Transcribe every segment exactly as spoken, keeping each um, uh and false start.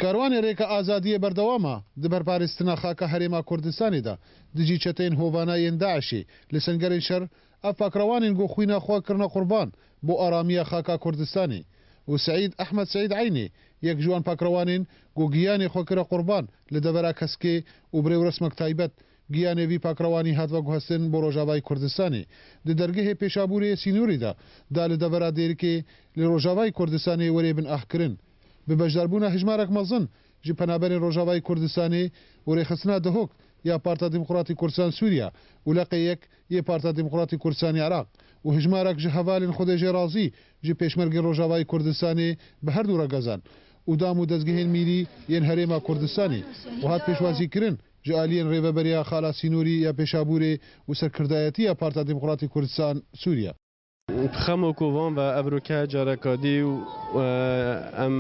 Karwanê Rêka Azadiyê berdewam e di berparêstina xaka Herêma Kurdistanê de, dijî çeteyên hovana yên DAIŞê. Li Sengerên Şer ev pakrewanên ku xwîna xwe kirine qurban bo aramiya xaka Kurdistanê û Seîd Ehmed Seîd Eynê, yek ji wan pakrewanên ku giyanê xwe kire qurban li devera Keskê û bi rêwresmek taybet, giyanê vî pakrewanî hat veguhestin bo Rojavayê Kurdistanê. Di dergehê Pêşabûrê yê sînorî de, da li devera Dêrikê li Rojavayê Kurdistanê were bin ahkirin. Bi beşdarbûna hejmarek mezin ji penaberên Rojavayê Kurdistanê û rêxistina DEHOK ya Partiya Demokratîk Kurdistan Sûriye û leqê yek yê Partiya Demokratîk Kurdistanê Iraq û hejmarek ji hevalên xwedê jê razî ji pêşmergên Rojavayê Kurdistanê bi her du re gazand û dam û dezgehên mîrî yên Herêma Kurdistanê û hat pêşwazîkirin ji aliyên Rêveberiya Xala Sînorî ya Pêşabûrê û Serkirdayetiya Partiya Demokratîk Kurdistan Sûriye. Bi xem û kovan ve evroke careka dî û, e, em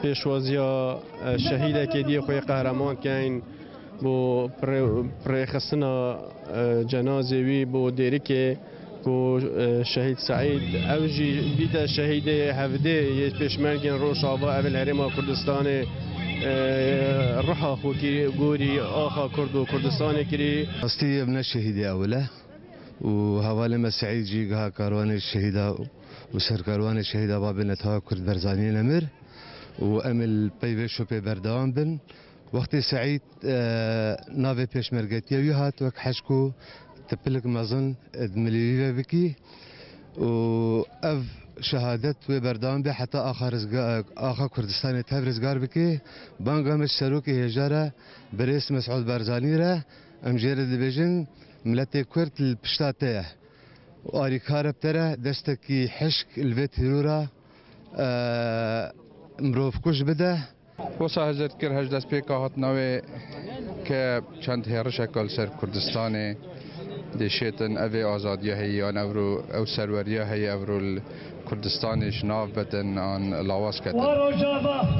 pêşwaziya, e, şehîdekê dî yê xwe yê qehreman keyn bo pirê-, pirêxistina, e, cenazê wî bo Dêrikê ku, e, şehîd Seîd, ew jî bîte şehîdê hevdê yê pêşmergên Rojava, ev li Herêma Kurdistanê, e, riha xwe kî gorî axa Kurd û Kurdistanê kirî. Rastî ev ne şehîdê ewil e. û hevalê me Seîd jî giha karwanê şehîda û serkarwanê şehîda babê netewaya Kurd Barzaniyê nemir û em ê li pey vê şopê berdewam bin. Wextê Seîd, e, navê pêşmergetiya wî hat wek heşk û tipilik mezin, e, di milê wî ve bikî û ev şehadet wê berdewam be heta axa rizga-, axa Kurdistanê tev rizgar bike. Banga me ji serokê hêja re, birêz Mesûd Barzanî re, em jê re dibêjin, Miletê Kurd li pişta te ye. Û arîkar e bi te re destekî hişk li vê terora, e, mirovkuj bide. Wisa hizir dikir, her ji destpêka hatina wê ke çend hêrişeka li ser Kurdistanê dêşêtin, ev ê azadiya heye yan evro, ew serweriya heye evro li Kurdistanê ji nav betin an lawaz ketin.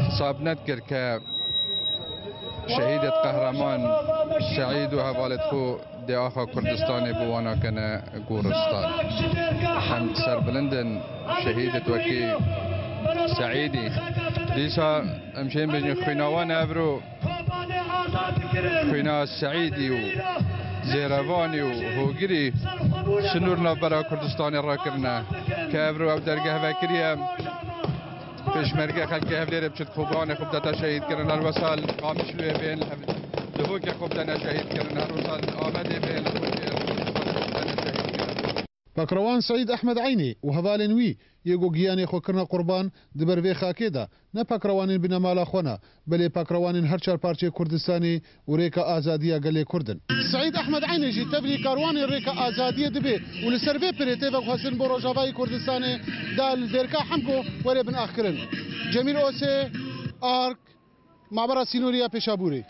Hesab nedikir ke şehîdêt qehreman Seîd û hevalêt xwe dê axa Kurdistanê bi wana kene goristan. Em serbilind in şehîdêt wekî Seîdî. Dîsa em jê bêjin xwîna wan evro, xwîna Seîdî û zêrevanî û hogirî sinûr navbera Kurdistanê rakirine. Ke evro ew dergeh vekiriye, pêşmerge xelkê Hevlêrê biçit Kobanê xwe bidete şehîdkirin. Her wesa li Qamişloyê bên, li Hev-, li Hokê xwe bidene şehîdkirin. Her wesa li Amedê bên, li Hokê xwe bidene şehîdkirin. Pakrewan Seîd Ehmed Eynê û hevalên wî yê ku giyanê xwe kirine qurban di ber vê xakê de ne pakrewanên binemala xwe ne, belê pakrewanên her çar parçeyê Kurdistanê û rêka azadiya gelê Kurd in. Seîd Ehmed Eynê jî tevlî karwanê rêka azadiyê dibe û li ser vê pirê tê veguhestin bo Rojavayê Kurdistanê da li Dêrka Hemko were bin axkirin. Cemîl Osê, Ark, Mabera Sînorî ya Pêşabûrê.